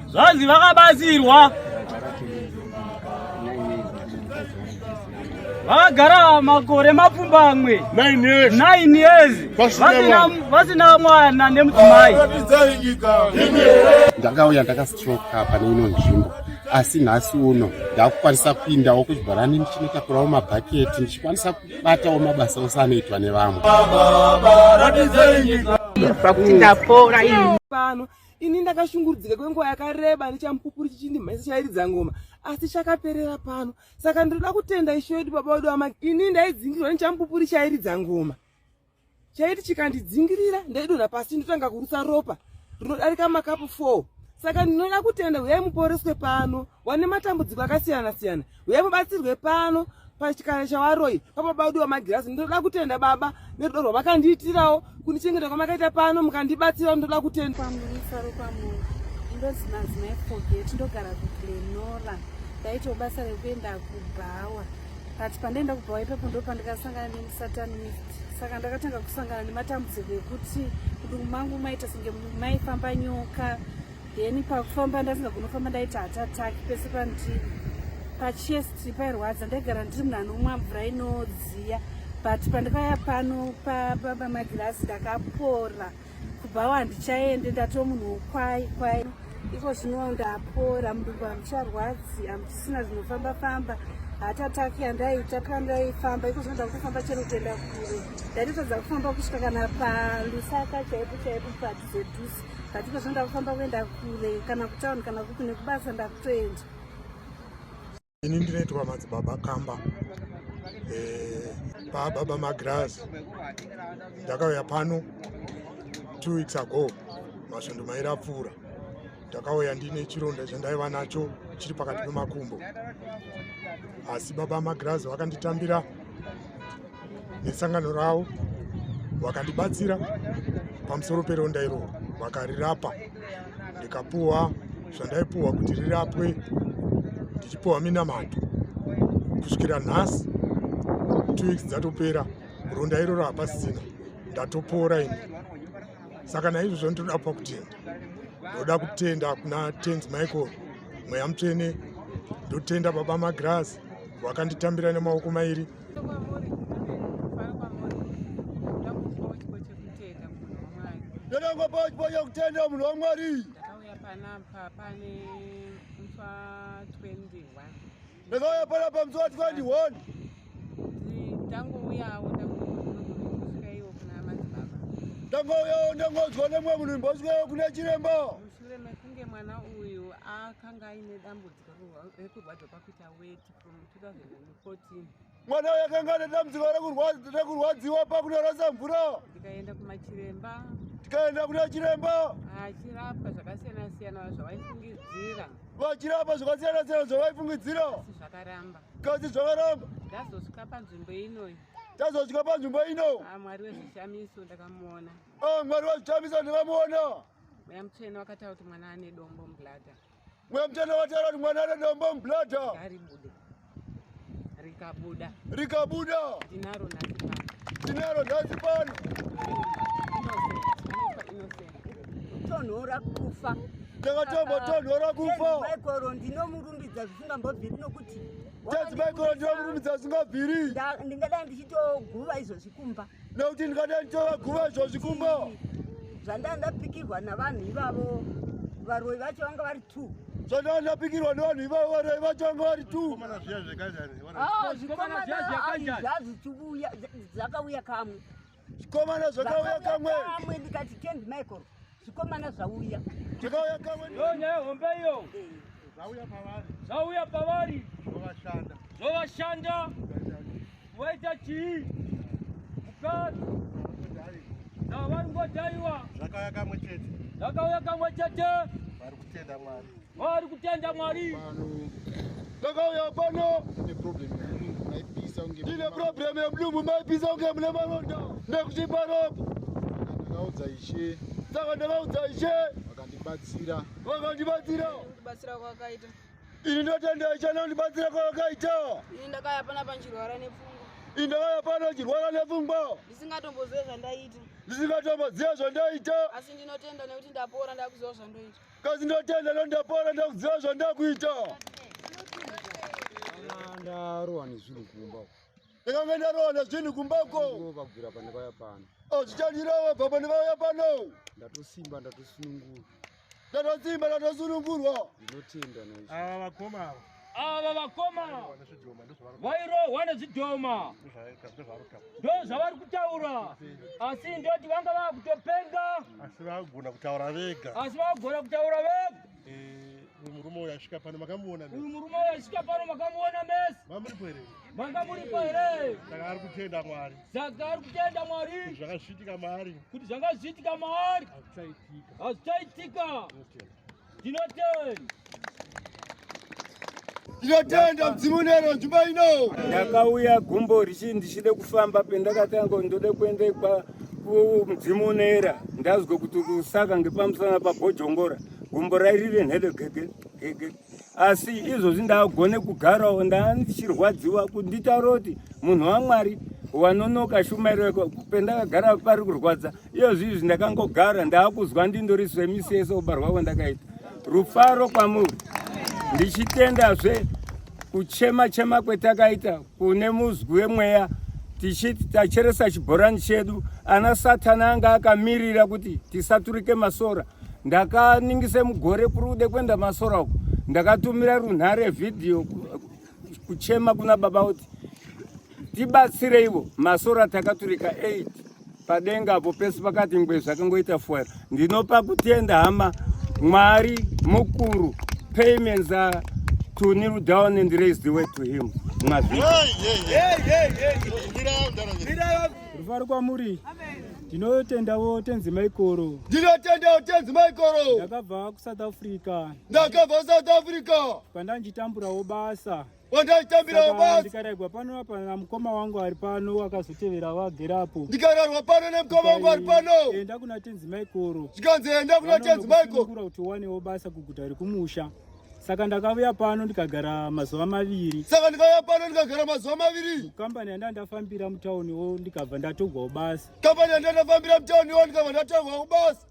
Zvanzi vakabatsirwa. Vakagara makore mapfumbamwe. 9 years. 9 years. Vasina Vasina mwana nemudzimai. Ndakauya ndakastroka pane ino nzvimbo asi nhasi uno ndakukwanisa kuindawo kuchibharani ndichinotakurawo mabhaketi ndichikwanisa kubatawo mabasa ose anoitwa nevamwe. Pakuti ndapora ini. Pano ini ndakashungurudzika kwenguva yakareba nechamupupuri chichindimhanyisa chairidza ngoma asi chakaperera pano saka ndinoda kutenda ishe wedu baba wedu vama ini ndaidzingirwa nechamupupuri chairidza ngoma chaiti chikandidzingirira ndaidonha pasi ndotanga kurutsa ropa rinodarika makapu 4 saka ndinoda kutenda huyai muporeswe pano wane matambudziko akasiyana siyana huyai mubatsirwe pano pachikara chavaroi pababa wedu vamagirazi ndinoda kutenda baba nerudo rwavakandiitirawo kundichengeta kwamakaita pano mukandibatsira ndinoda kutenda kwamufaro kwamuri ndonzi madzimai Forget, ndogara kuGlenora. Ndaitawo basa rekuenda kubhawa, but pandaenda kubhawa ipapo ndo pandakasangana nemusatanist. Saka ndakatanga kusangana nematambudziko ekuti mudumbu mangu maita senge maifamba nyoka. Then pakufamba ndasingagoni kufamba, ndaita heart attack pese pandiri, pachest pairwadza. Ndaigara ndiri munhu anomwa mvura inodziya, but pandakauya pano pamagirazi ndakapora. Kubhawa handichaende, ndatoo munhu wokwai kwai. Iko zvino ndapora, mudumbu hamucharwadzi, hamuchisina zvinofamba famba. Heart attack yandaita pandaifamba, iko zvino ndakutofamba chero kuenda kure. Ndaitotadza kufamba kusvika kana paLusaka chaipo chaipo, padhuze dhuze, but iko zvino ndakufamba kuenda kure, kana kutauni kana kupi, nekubasa ndakutoenda. Ini ndinoitwa Madzibaba Kamba pababa Magirazi. Ndakauya pano 2 weeks ago, masvondo 2 apfuura. Ndakauya ndine chironda chandaiva nacho chiri pakati pemakumbo, asi baba Magirazi vakanditambira nesangano ravo, vakandibatsira pamusoro peronda iroro, vakarirapa. Ndikapuwa zvandaipuwa kuti rirapwe, ndichipuwa minamato kusvikira nhasi, 2 weeks dzatopera, ronda iroro hapasisina, ndatopora ini. Saka naizvozvo ndinoda kupa kutenda, ndoda kutenda kuna Tenzi Michael, Mweya Mutsvene. Ndotenda baba Magirazi vakanditambira nemaoko mairi. Kwamuri, mufaro kwamuri. Ndakupawo chipo chekutenda munhu waMwari. Ndodangopawo chipo chekutenda munhu waMwari. Ndakauya panapa pane musi wa21. Ndakauya panapa musi wa21. Ndangouyawo, ndangosvika iwo kuna madzibaba. Ndangouyawo, ndangonzwa nemumwe munhu, imbosvikawo kuna chiremba. Mushure mekunge mwana uyu akanga aine dambudziko rekurwadza pakuita weti from 2014. Mwana uyu akanga ane dambudziko rekurwadziwa pakunorasa mvura. Ndikaenda kumachiremba. Tikaenda kuna chiremba. Achirapwa zvakasiyana siyana zvavaifungidzira. Vachirapa zvakasiyana siyana zvavaifungidzira. Asi zvakaramba. Kasi zvakaramba. Ndazosvika panzvimbo inoyi. Tazosvika panzvimbo ino. Ah, Mwari wezvishamiso ndakamuona. Ah, Mwari wezvishamiso ndakamuona. Mweya Mutsvene wakataura kuti mwana ane dombo mubladder. Mweya Mutsvene wataura kuti mwana ane dombo mubladder. Ngaribude. Rikabuda. Rikabuda. Ndinaro nhasi pano. Tinaro nhasi pano. Innocent, anoitwa Innocent. Tonhora kufa. Ndakatombotonhora kufa. Michael ndinomurumbidza zvisingambobviri nokuti Tenzi Michael ndinomurumbidza zvisingabviri. Ndingadai ndichitoguva izvozvi kumba. Nekuti ndingadai ndichitovaguva izvozvi kumba. Zvandanga ndapikirwa navanhu ivavo, varoi vacho vanga vari two. Zvandanga ndapikirwa nevanhu ivavo, varoi vacho vanga vari two. Ah, zvikomana zvazichiuya, zvakauya kamwe. Zvikomana zvakauya kamwe. Kamwe. Ndikati, "Tenzi Michael, zvikomana zvauya." Zvakauya kamwe. Ndo nyaya hombe iyo. Zvauya pavari, zvovashanda. Waita chii mukadzi navari ngodhaiwa? Zvakauya kamwe chete. Zvakauya kamwe chete. Vari kutenda Mwari. Vari kutenda Mwari. Ndakauya pano ndine problem yemudumbu maipisa kunge ndine problem yemudumbu maipisa kunge mune maronda nekuchipa ropa. Ndakaudza Ishe. Saka ndakaudza Ishe. Vakandibatsira. Vakandibatsira. Kundibatsira kwakaita. Ini ndotenda Ishe nondibatsira kwavakaita. Ini ndakauya panapa nchirwara nepfungwa. Ini ndakauya pano nchirwara nepfungwa. Ndisingatombozive zvandaiita. Ndisingatomboziva zvandaita. Asi ndinotenda nekuti ndapora ndakuziva zvandoita. Kasi ndinotenda nekuti ndapora ndakuziva zvandakuita. Ndarohwa nezvinhu kumba. Ndakanga ndarohwa nezvinhu kumba uko. Kubvira pandakauya pano. Zvichandirova bva pandakauya pano. Ndatosimba ndatosunungurwa. Ndatosimba ndatosunungurwa. Ndinotenda naizvo. Ava vakoma ava. Ava vakoma vairohwa nezvidhoma ndozvavari kutaura, asi ndoti vanga vakutopenga. Asi vagona kutaura vega. Asi vagona kutaura vega. Uyu murume uyu asvika pano makamuona mese. Uyu murume uyu asvika pano makamuona mese. Mamuripo here? Manga muripo here? Saka ari kutenda Mwari. Saka ari kutenda Mwari. Kuti zvanga zvichiitika maari. Kuti zvanga zvichiitika maari. Hazvichaitika. Hazvichaitika. Ndinotenda. Ndinotenda mudzimu nero nzvimbo ino. Ndakauya gumbo richi ndichide kufamba pendakatanga ndode kuenda kwa kumudzimu unoera ndazwe kuti kusaka ngepamusana pabhojongora gumbo rairire nhede gege gege asi izvozvi ndagone kugarawo ndandichirwadziwa kuti nditaure kuti munhu wamwari wanonoka shumairo yako pendakagara pari kurwadza iyozvi izvi ndakangogara ndaakuzwa ndindori semisi yese kubarwa kwandakaita rufaro kwamuri ndichitendazve kuchema chema kwetakaita kune muzwi wemweya tichiti tacheresa chibhorani chedu ana satani anga akamirira kuti tisaturike masora ndakaningise mugore kuri kude kuenda masora uko ndakatumira runhare vhidhiyo kuchema kuna baba kuti tibatsireivo masora takaturika 8 padenga apo pese pakati ngwe zvakangoita fuera ndinopa kutenda hama mwari mukuru payments are to kneel down and raise the way to him Rufaro kwamuri. Ndinotendawo Tenzi Maikoro. Ndinotendawo Tenzi Maikoro. Ndakabva kuSouth Africa. Ndakabva kuSouth Africa. Pandanjitamburawo basa. Wandaitambirawo basa. Ndikaraigwa pano apa namukoma wangu ari pano akazotevera vagerapo. Ndikararwa pano nemukoma wangu ari pano. Enda kuna Tenzi Maikoro. Zvikanzi enda kuna Tenzi Maikoro. Kuti uwanewo basa kuguta rekumusha. Saka ndakauya pano ndikagara mazuva maviri. Saka ndikauya pano ndikagara mazuva maviri. Kambani yanda ndafambira mutauniwo ndikabva ndatogwawo basa. Kambani yanda ndafambira mutauniwo ndikabva ndatogwawo basa.